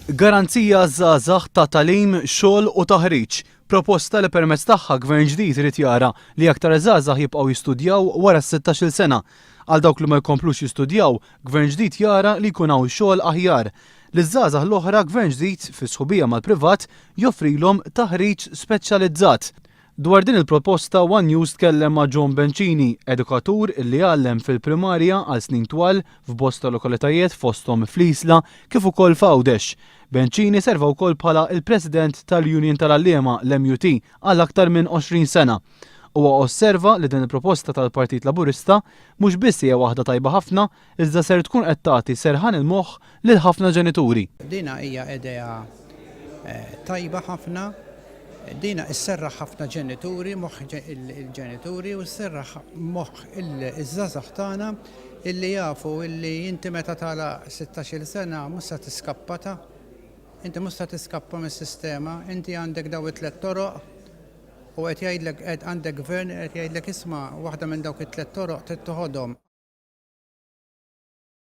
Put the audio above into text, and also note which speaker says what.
Speaker 1: Garanzija għaż-żgħażagħ ta' tagħlim, xogħol u taħriġ. Proposta li permezz tagħha Gvern ġdid irid jara li aktar żgħażagħ jibqgħu jistudjaw wara s-sittax-il sena. Għal dawk li ma jkomplux jistudjaw, Gvern ġdid jara li jkun hawn xogħol aħjar. Liż-żgħażagħ l-oħra Gvern ġdid, fi sħubija mal-privat, joffrilhom taħriġ speċjalizzat. Dwar din il-proposta one News tkellem ma' John Bencini, edukatur li għallem fil-primarja għal snin twal f'bosta lokalitajiet fosthom fl-Isla kif ukoll f'Għawdex. Bencini serva wkoll bħala l-President tal-Union tal-Għalliema, l-MUT, għal aktar minn 20 sena. Huwa osserva li din il-proposta tal-Partit Laburista mhux biss hija waħda tajba ħafna iżda ser tkun qed tagħti serħan il-moħħ lil ħafna ġenituri.
Speaker 2: Dina hija idea tajba ħafna, dina isserraħ ħafna ġenituri, moħħ il-ġenituri u sserraħ moħħ iż-żgħażagħ tagħna illi jafu illi inti meta tagħlaq 16-il sena mhux se tiskappa ta'. Inti mhux se tiskappa mis-sistema, inti għandek daw it-tliet toroq u qed jgħidlek għandek gvern qed jgħidlek isma' waħda minn dawk it-tliet toroq trid toħodhom.